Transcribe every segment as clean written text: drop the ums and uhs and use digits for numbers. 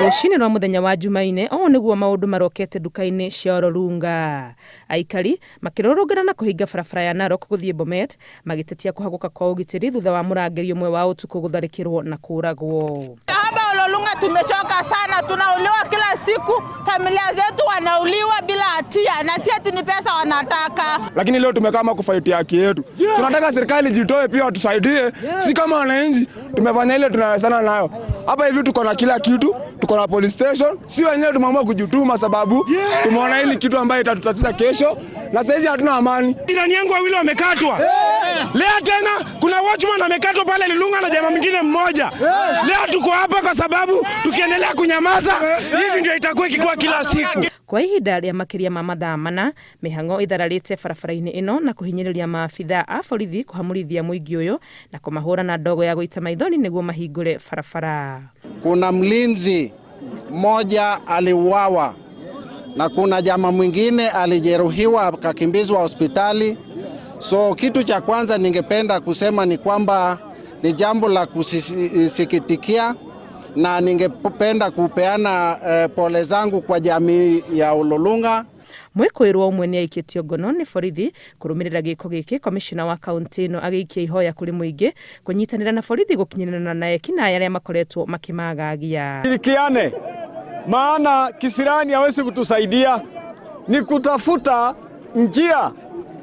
Rũcinĩ rwa mũthenya wa Jumaine ũũ nĩguo maũndũ marokete nduka-inĩ cia Ololunga. Aikari makĩrũrũngana na kũhinga barabara ya Narok gũthiĩ Bomet magĩtetia kũhagũka kwa ũgitĩri thutha wa mũrangĩri ũmwe wa ũtukũ gũtharĩkĩrwo na kũũragwo. Hapa Ololunga tumechoka sana, tunauliwa kila siku, familia zetu wanauliwa bila hatia, na si ati ni pesa wanataka. Lakini leo tumekama kufightia haki yetu. Tunataka serikali jitoe pia watusaidie. Si kama wananchi tumefanya ile tunawezana nayo. Hapa hivi tuko na kila kitu, tuko na police station. Si wenyewe tumeamua kujituma sababu tumeona hili kitu ambayo itatutatiza kesho, na saizi hatuna amani. Jirani yangu wawili wamekatwa. Leo tena kuna watchman amekatwa pale Lilunga na jamaa mwingine mmoja. Leo tuko hapa kwa sababu tukiendelea kunyamaza hivi ndio itakuwa ikikuwa kila siku. Kwa ihinda rĩa makĩria ma mathaa mana, mĩhang'o ĩthararĩte barabara-inĩ ĩno na kũhinyĩrĩria maabitha a borithi kũhamũrithia mũingĩ ũyũ na kũmahũra na ndogo ya gũita maithori nĩguo mahingũre barabara. Kuna mlinzi mmoja aliuawa na kuna jamaa mwingine alijeruhiwa akakimbizwa hospitali. So kitu cha kwanza ningependa kusema ni kwamba ni jambo la kusikitikia na ningependa kupeana pole zangu kwa jamii ya Ololunga. Mwĩkũĩrwo ũmwe nĩ aikĩtio ngono nĩ borithi kũrũmĩrĩra gĩko gĩkĩ. Komishona wa kaunti ĩno agĩikia ihoya kũrĩ mũingĩ kũnyitanĩra na borithi gũkinyĩrana na ekinaĩ arĩa makoretwo makĩmagagia. Shirikiane, maana kisirani hawezi kutusaidia, ni kutafuta njia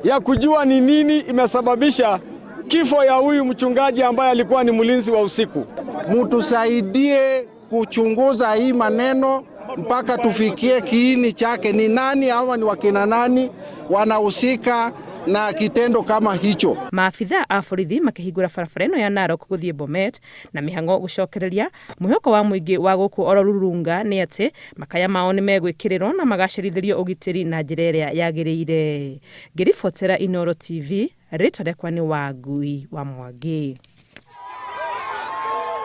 ya kujua ni nini imesababisha kifo ya huyu mchungaji ambaye alikuwa ni mlinzi wa usiku. Mutusaidie kuchunguza hii maneno mpaka tufikie kiini chake, ni nani ama ni wakina nani wanahusika na kitendo kama hicho. Maabitha a borithi makĩhingũra barabara ĩno ya Narok gũthiĩ Bomet na mĩhang'o gũcokereria. Mwĩhoko wa mũingĩ wa gũkũ Ololulunga nĩ atĩ makaya mao nĩ megwĩkĩrĩrwo na magacerithĩrio ũgitĩri na njĩra ĩrĩa yagĩrĩire. Ngĩribotera Inooro TV, rĩtwa rĩakwa nĩ Wangui wa Mwangi.